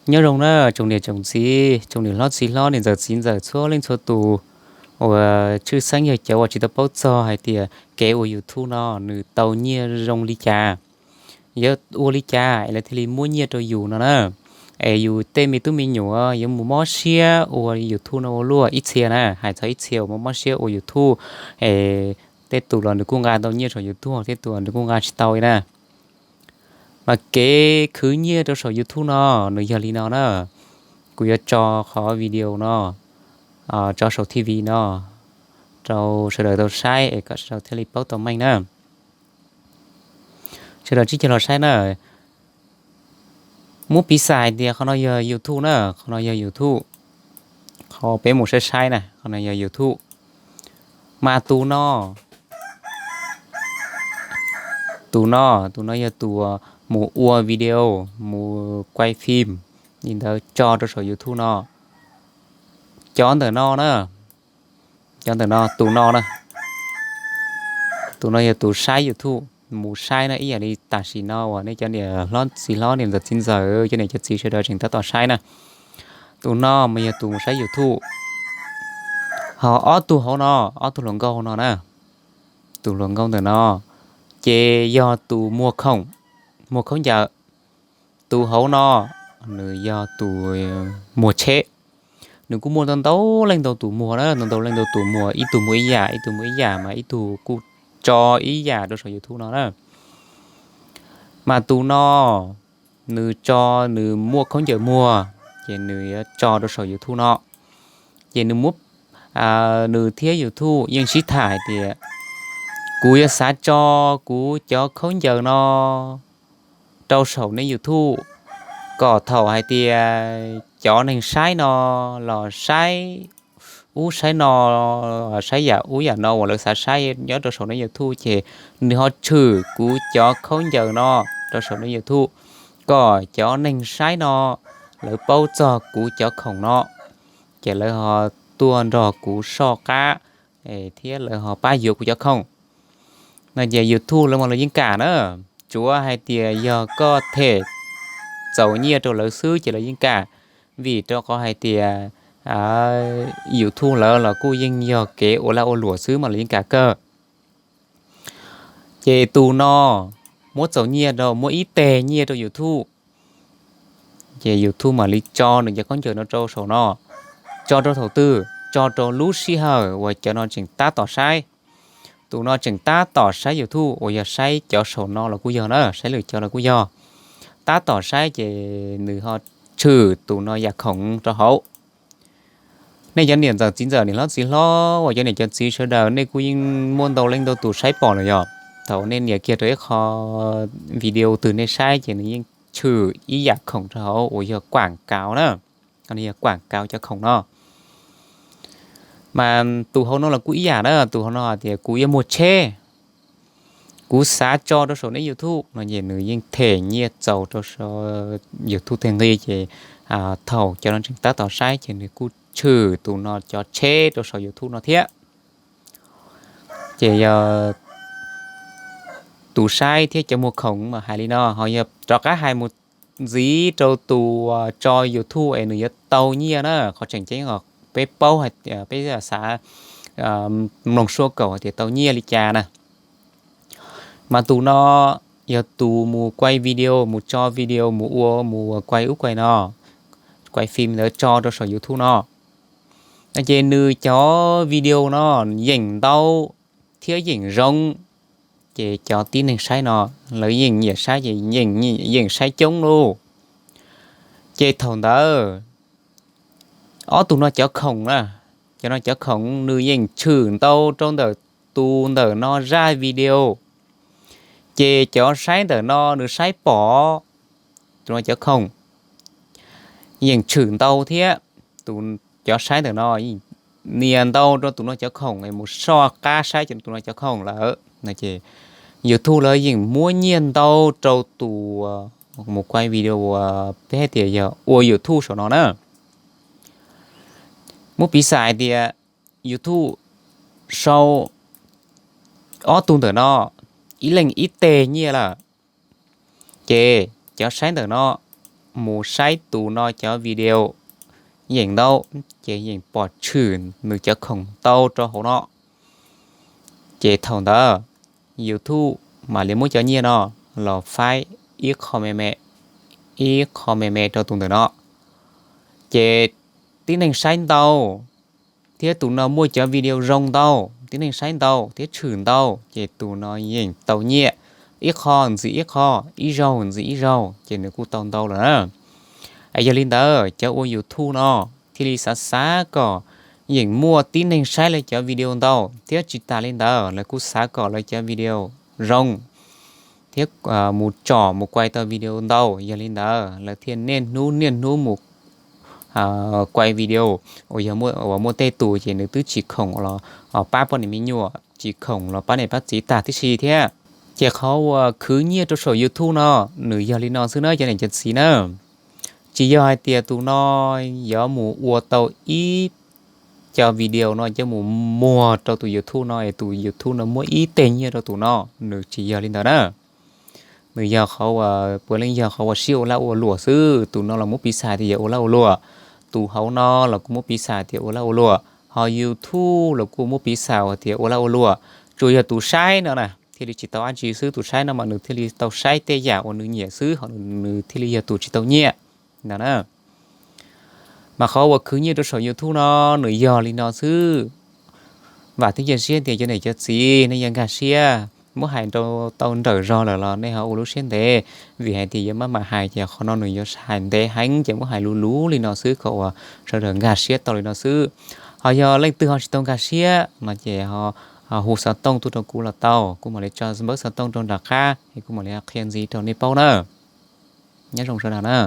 Nyob zoo na tsoom niam tsoom txiv, tsoom niam hlob txiv hlob, niam ntxawm txiv ntxawm, txhua leej txhua tus uas tshwj xeeb yog cov uas tsis tau paub txog hais tias kev ua YouTube no nws tau nyiaj zoo li cas, yuav ua li cas es lawv thiaj li muab nyiaj rau yus no na. Es yus tej me tub me nyuam yuav mus mob siab ua YouTube no ua luaj ib txhia na, hais txog ib txhia uas mob mob siab ua YouTube, es tej tus los nws kuj nqa tau nyiaj saum YouTube, tej tus los nws kuj nqa tsis tau li na. Mas kev khwv nyiaj rau saum YouTube no nws yog li no na. Kuv yuav tso qhov video no, tso saum T V no rau sawv daws tau saib es kom sawv daws thiaj li paub tau meej na. Sawv daws sib cog los saib na. Muab piv xam hais tias qhov no yog YouTube na, qhov no yog YouTube. Qhov peb mus saib saib na, qhov no yog YouTube. Mas tus no, tus no, tus no yog tus mus ua video, mus quay phim li ntawd tso rau saum YouTube no. Cov ntawm no na, cov ntawm no, tus no na, tus no yog tus saib YouTube, mus saib na, ib yam li tam sim no uas nej cov niam hlob txiv hlob, niam ntxawm txiv ntxawm, cov niam cov txiv sawv daws tseem tab tom saib na. Tus no mas yog tus mus saib YouTube. Ho ob tug hauv no, ob tug hluas nkauj no na, tus hluas nkauj ntawm no ces yog tus muag khoom, muag khaub ncaws. Tus hauv no nws yog tus muag tsheb. Nws kuj muaj ntau ntau leej ntau tus muag na, ntau ntau leej ntau tus muag, ib tug muag ib yam, ib tug muag ib yam, mas ib tug kuj tso ib yam rau saum YouTube no na. Mas tus no nws tso, nws muaj khaub ncaws muag, ces nws yuav tso rau saum YouTube no. Ces nws muab, nws thiab YouTube yeej sib tham hais tias, kuv yuav xav tso kuv cov khaub ncaws no rau saum nej YouTube, kom thaum hais tias cov neeg saib no los saib ub saib no, saib yam ub yam no uas lawv xav saib nyob rau saum nej YouTube, ces nws ho tshwm kuv cov khaub ncaws no rau saum nej YouTube, kom cov neeg saib no lawv paub txog kuv cov khoom no, ces lawv ho tuaj nrog kuv soj qab thiab lawv ho pab yuav kuv cov khoom. No ces YouTube lawv mas lawv yeej kam na, tsuav hais tias yog koj them txaus nyiaj rau lawv xwb ces lawv yeej kam, vim rau qhov hais tias YouTube lawv los kuj yeej yog kev ua lag ua luam xwb mas lawv yeej kam kawg. Ces tus no muab txaus nyiaj rau, muab ib teg nyiaj rau YouTube, ces YouTube mam li tso nws cov khaub ncaws no rau saum no. Tso rau thaum twg? Tso rau lub sij hawm uas cov no tseem tab tom saib. Tus no tseem tab tom saib YouTube uas yog saib cov saum no los kuj yog na, saib lwm cov los kuj yog. Tab tom saib ces nws ho tshwm tus no yam khoom rau hauv. Nej cov niam ntxawm txiv ntxawm, niam hlob txiv hlob uas cov niam cov txiv sawv daws, nej kuj yeej muaj ntau leej ntau tus saib pom lawm yog, thaum nej nias kiag rau ib qho video twg nej saib ces nws yeej tshwm ib yam khoom rau hauv uas yog kuam kauv na, yog kuam kauv cov khoom no. Mas tus hauv no los kuj ib yam na, tus hauv no hais tias kuv yuav muag tsheb, kuv xav tso rau saum nej YouTube no ces nws yeej them nyiaj txaus rau saum YouTube tag nqi ces thaum cov no tseem tab tom saib ces nws kuj tshwm tus no cov tsheb rau saum YouTube no thiab. Ces yog tus saib thiab cov muag khoom mas hais li no, ho yog rov qab hais mus ntxiv rau tus tso YouTube es nws yuav tau nyiaj na, qhov tseem ceeb peb paub, peb xav mloog suab kaum hais tias tau nyiaj li cas na. Mas tus no yog tus mus quay video, mus tso video, mus ua, mus quay ub quay no, quay phim ntawd tso rau saum YouTube no. Ces nws cov video no yeem ntau thiab yeem zoo, ces cov tib neeg saib no lawv yeej nyiam saib ces yeej saib coob lauj. Ces thaum ntawd ob tug no cov khoom na, cov no cov khoom nws yeej tshwm ntau rau ntawm tus ntawm no zaj video, ces cov saib ntawm no nws saib pom tus no cov khoom yeej tshwm ntau thiab. Tus, cov saib ntawm no nias ntau rau tus no cov khoom es mus soj qab saib tus no cov khoom lawm no ces YouTube lawv yeej muab nyiaj ntau rau tus mus quay video uas peb hais tias yog ua YouTube saum no na. Muab piv xam hais tias YouTube sau ob tug ntawm no ib leeg ib teg nyiaj lawm, ces cov saib ntawm no mus saib tus no cov video yeem ntau, ces yeem pom tshwm nws cov khoom ntau rau hauv no. Ces thaum ntawd YouTube mam li muab cov nyiaj no los faib ib qho me me, ib qho me me rau tus ntawm no. Ces tib neeg saib ntau thiab tus no muaj cov video zoo ntau, tib neeg saib ntau thiab tshwm ntau, ces tus no yeej tau nyiaj, ib qho ntxiv ib qho, ib zaug ntxiv ib zaug, ces nws kuj tau ntau lawm na. Es yog li ntawd cov ua YouTube no thiaj li xav xav kom yeem muaj tib neeg saib lawv cov video ntau, thiab tsis tas li ntawd lawv kuj xav kom lawv cov video zoo thiab mus tsom mus kuai tau video ntau. Yog li ntawd lawv thiaj niaj hnub niaj hnub mus kuai video, uas yog uas muaj tej tus ces nws twb tsis khoom los pab poj niam me nyuam, tsis khoom los pab niam pab txiv tag tib si thiab. Ces qhov uas khwv nyiaj rau saum YouTube no nws yog li no xwb na cov niam cov txiv na. Tsis yog hais tias tus no yuav mus ua tau ib co video no coj mus muag rau tus YouTube no es tus YouTube no muab ib teg nyiaj rau tus no, nws tsis yog li ntawd na. Nws yog qhov uas puav leej yog qhov uas sib ua lag ua luam xwb. Tus no los muab piv xam tias yog ua lag ua luam, tus hauv no los kuj muab piv xam tias ua lag ua luam, ho YouTube los kuj muab piv xam tias ua lag ua luam. Tsuas yog tus saib no na thiaj li tsis tau dab tsi xwb, tus saib no mas nws thiaj li tau saib tej yam uas nws nyiam xwb, ho nws thiaj li yog tus tsis tau nyiaj ntag na. Mas qhov uas khwv nyiaj rau saum YouTube no nws yog li no xwb. Vam thiab cia siab tias cov niam cov txiv nej yuav nkag siab, muab hais rau tau nrawm zog lawm los nej ho ua lub siab ntev, vim hais tias yuav maj mam hais ces qhov no nws yuav hais ntev heev ces muab hais luv luv li no xwb kom uas sawv daws nkag siab tau li no xwb. Ho yog leej twg ho tsis tau nkag siab no ces ho hu xov tooj tuaj rau kuv los tau, kuv mam li tso npawb xov tooj rau nram qab es kuv mam li qhia ntxiv rau nej paub na. Nyob zoo sawv daws na.